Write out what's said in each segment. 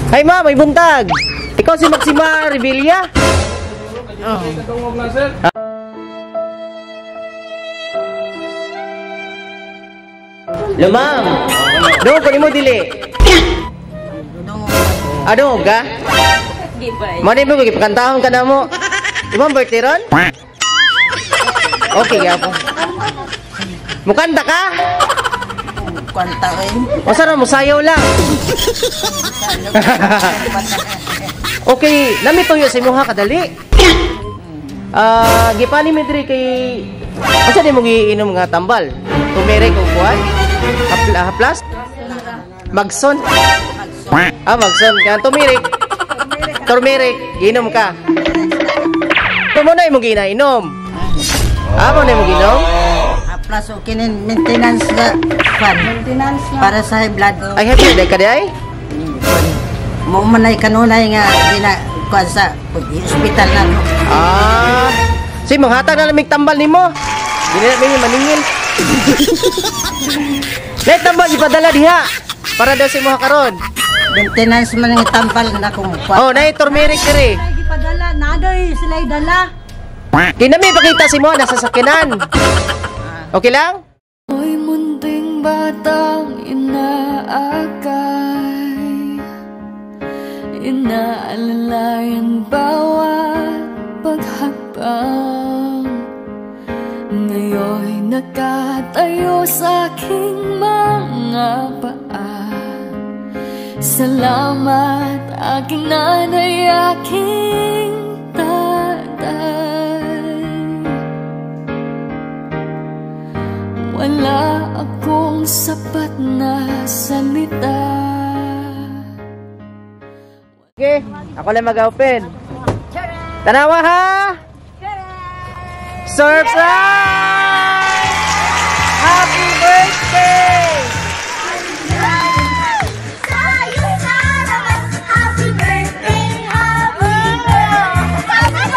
Hi ma'am, may buntag. Ikaw si Maxima Revilla? Oh. Hello ma'am. Dungog ko nimo dili. Ah, dungog ka? Mo ni mo gipakantahon ka na mo. Imong birthday ron? Okay gyapon. Mukanta ka? Kanta ko yun. O sana mo sayaw lang. Okay, nami tuyo sa imuha kadali. Gipani mi diri kay unsa di mo giinom nga tambal? Turmeric o kuan? Haplas? Magson. Ah, magson. Kan turmeric. Turmeric, giinom ka. Tumo na imong ginainom. Ah, mo na imong giinom? Haplas o kinin maintenance na kwan. Maintenance na. Para sa high blood. Ay, happy day ka di ay? Mo man ay kanunay nga gina kuan sa pag-hospital na no. Ah. Si manghatag na lamig tambal nimo. Dili na mi maningil. Nay tambal ipadala diha para daw sa imuha karon. Maintenance man ang tambal na kung kuan. Oh, nay turmeric diri. Ay, gipadala. Nadoy, sila'y dala. Kinami pakita si mo nasa sakyanan. Okay lang? Ako'y munting batang inaakay, inaalalayan bawat paghakbang. Ngayon'y nakatayo sa aking mga paa. Salamat aking nanay, aking tatay. Wala akong sapat na salita. Okay, ako lang mag-open. Tanawa ha! Surprise! Happy birthday! Happy birthday! Happy birthday!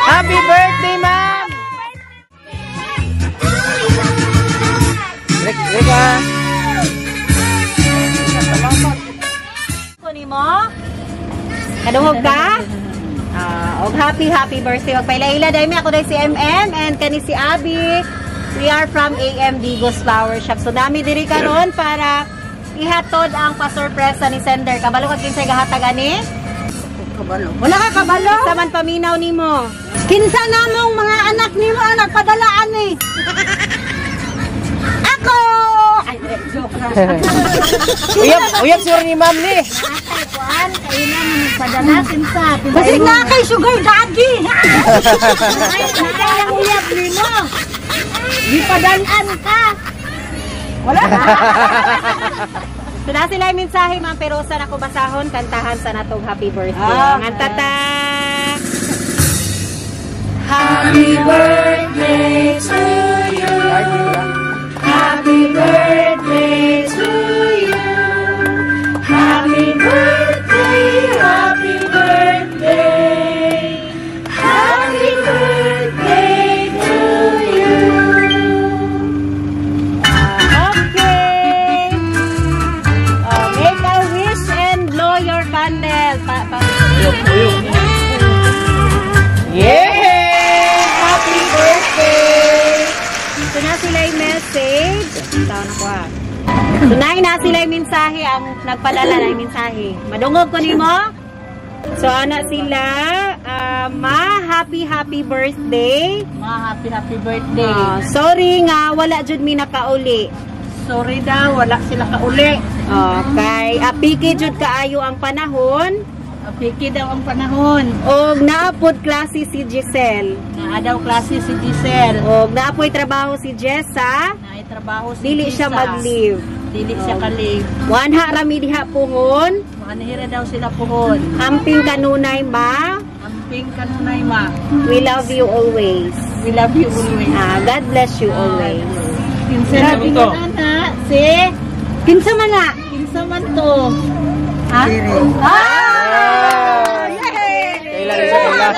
Happy birthday, ma'am! Rika. Kunin mo? Kadungog ka? Og happy, happy birthday. Magpailaila dahil mi. Ako dahil si MM and kani si Abby. We are from AM Digos Flower Shop. So dami diri karon para ihatod ang pasurpresa ni sender. Kabalo ka kinsay gahatag ani? Kabalo. Wala ka kabalo? Kinsa man paminaw nimo? Kinsa namong mga anak nimo ang nagpadala ani? Ako! Ay, joke na. Uyab, uyab siguro ni ma'am ni. Kuan, kayo na nagpadala kinsa. Kasi na kay sugar daddy. Ay, ang uyab nimo. Gipadalan ka. Wala. So na sila yung mensahe, ma'am, pero sa nako basahon, kantahan sa natong happy birthday. Ah, ang tata. Happy birthday to you. Happy birthday to you. Happy birthday, happy birthday. Happy birthday to you. Okay. Oh, make a wish and blow your candle. Yeah! Happy birthday! So na sila yung message. Tao na ko ah. So na sila yung mensahe. Ang nagpadala na yung mensahe. Madungog ko nimo. So ana sila. Ma, happy happy birthday. Ma, happy happy birthday. Sorry nga wala jud mi nakauli. Sorry daw, wala sila kauli. Okay, apiki jud kaayo ang panahon. Apiki daw ang panahon. Og naapod klase si Giselle. Naa daw klase si Giselle. Og naapoy trabaho si Jessa. Naay trabaho si Dili siya Jessa. mag-leave. Dili siya ka-leave. Wanha rami diha puhon. Manhira daw sila puhon. Amping kanunay ma. Amping kanunay ma. We love you always. We love you always. God bless you always. Kinsa na to? Si? Kinsa man na? Kinsa man to? Ha? Diri. Ah! Yay! Kaila, isa, kaila.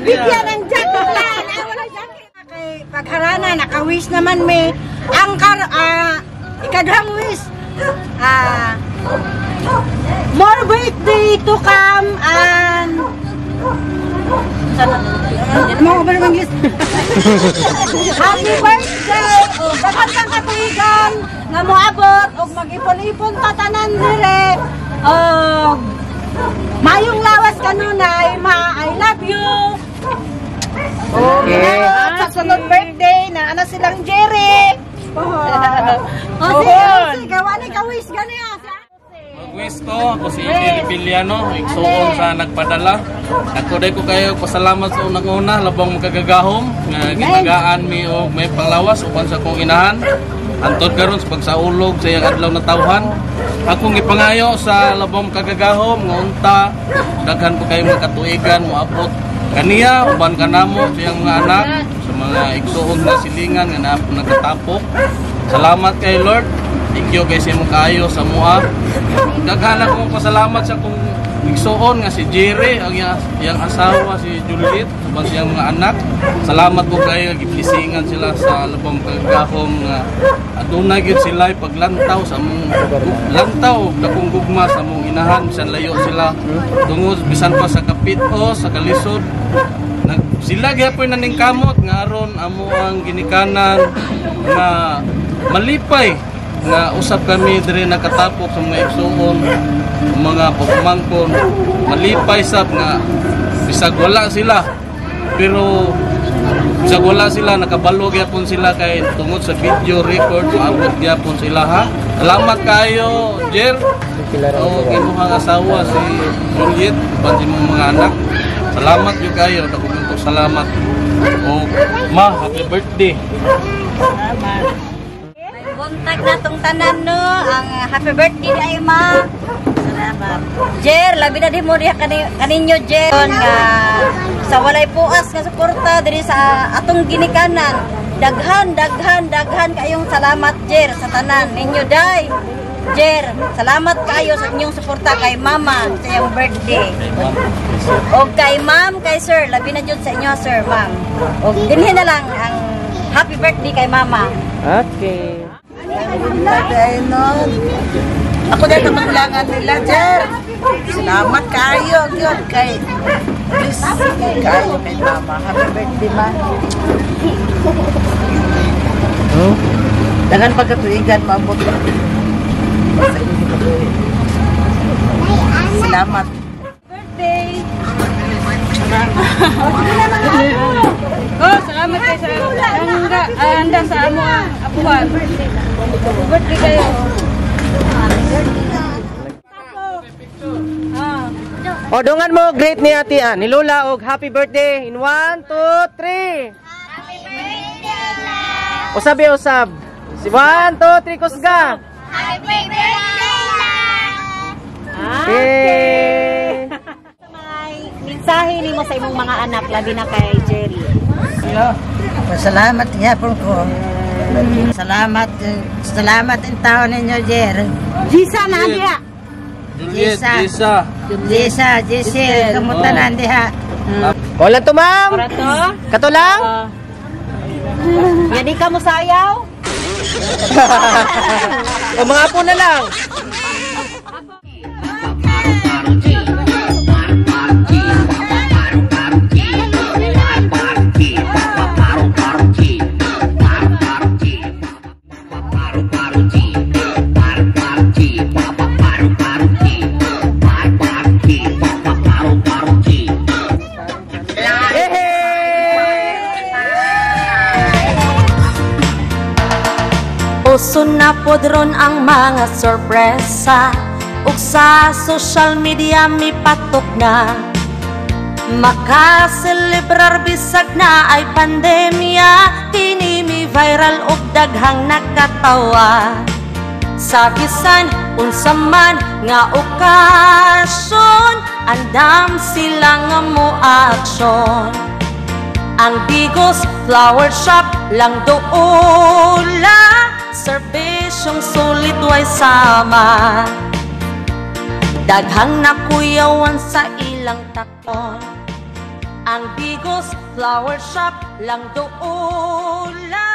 Bigyan ng jacket lang. Ay, wala jacket. Kay pagharana, naka-wish naman may ang ikaduhang wish. Mo ba ng English? Happy birthday! O daghan kang katuigan nga moabot og mag-ipon-ipon ta tanan dire. Og mayong lawas kanunay, ma, I love you. Okay. Sa sunod birthday na ana silang Jerry. O sige, sige, gawa ni ka wish gani ah. Mag-wish ko, ako si Jerry Piliano, igsuon sa nagpadala. Ako day ko kayo pasalamat sa unang-una, labong makagagahom, nga ginagaan mi og may panglawas uban sa akong inahan. Antod karon sa pagsaulog sa iyang adlaw na tawhan. Akong gipangayo sa labong kagagahom nga unta daghan po kayo mga katuigan moabot kaniya uban kanamo sa iyang mga anak, sa mga igsuon nga silingan nga naa po nagkatapok. Salamat kay Lord. Thank you kay sa imong kaayo sa mua. Daghan akong pasalamat sa akong igsuon nga si Jerry, ang iyang asawa si Juliet, uban siyang mga anak. Salamat po kayo giblisingan sila sa labong kagahom nga adunay gyud sila paglantaw sa among lantaw dakong gugma sa among inahan bisan layo sila tungod bisan pa sa kapit-o sa kalisod. Nag, sila gyapon naningkamot nga aron amo ang ginikanan nga malipay nga usap kami diri nakatapok sa mga igsuon, mga pagmangkon, malipay sab nga bisag wala sila, pero bisag wala sila nakabalo gyapon sila kay tungod sa video record maabot gyapon sila ha. Salamat kayo Jer o imong asawa si Juliet uban sa imong mga anak. Salamat gyud kayo, dako kong salamat. O ma, happy birthday. Buntag na tong tanan no, ang happy birthday ni ay ma. Salamat. Jer, labi na di mo diha kaninyo Jer nga sa walay puas nga suporta diri sa atong ginikanan. Daghan, daghan, daghan kayong salamat Jer sa tanan ninyo day. Jer, salamat kayo sa inyong suporta kay mama sa iyang birthday. O kay ma'am, kay sir, labi na jud sa inyo sir, ma'am. O dinhi na lang ang happy birthday kay mama. Okay. Ako dahil magulangan nila, Jer. Salamat kayo, yun, kay please, kayo kay mama. Happy birthday, ma. Dangan pagkatuigan, maabot. Salamat. Birthday. Oh, salamat kay sa anda sa amo ang apuhan. Birthday kayo. O dungan mo great ni Ate Ann, ni Lola og happy birthday in 1 2 3. Happy birthday, La! Usab usab. Si 1 2 3 kusga. Happy birthday, La! Okay. May mensahe nimo sa imong mga anak labi na kay Jerry. Salamat gyapon ko. Salamat, salamat ang tao ninyo, Jer. Gisa na diha. Juliet, Jisa. Jisa. Jisa, Giselle, kamusta na diha? Wala to, ma'am. Ora to. Kato lang. Nga di ka mo sayaw? O mga apo na lang. Uso na pod ron ang mga sorpresa, ug sa social media mipatok na. Makaselebrar bisag na ay pandemya, kini mi viral ug daghang nakatawa. Sa bisan unsa man nga okasyon, andam sila nga mo aksyon. Ang Digos Flower Shop lang doula, serbisyong sulit way sama. Daghang nakuyawan sa ilang takon. Ang Digos Flower Shop lang doula.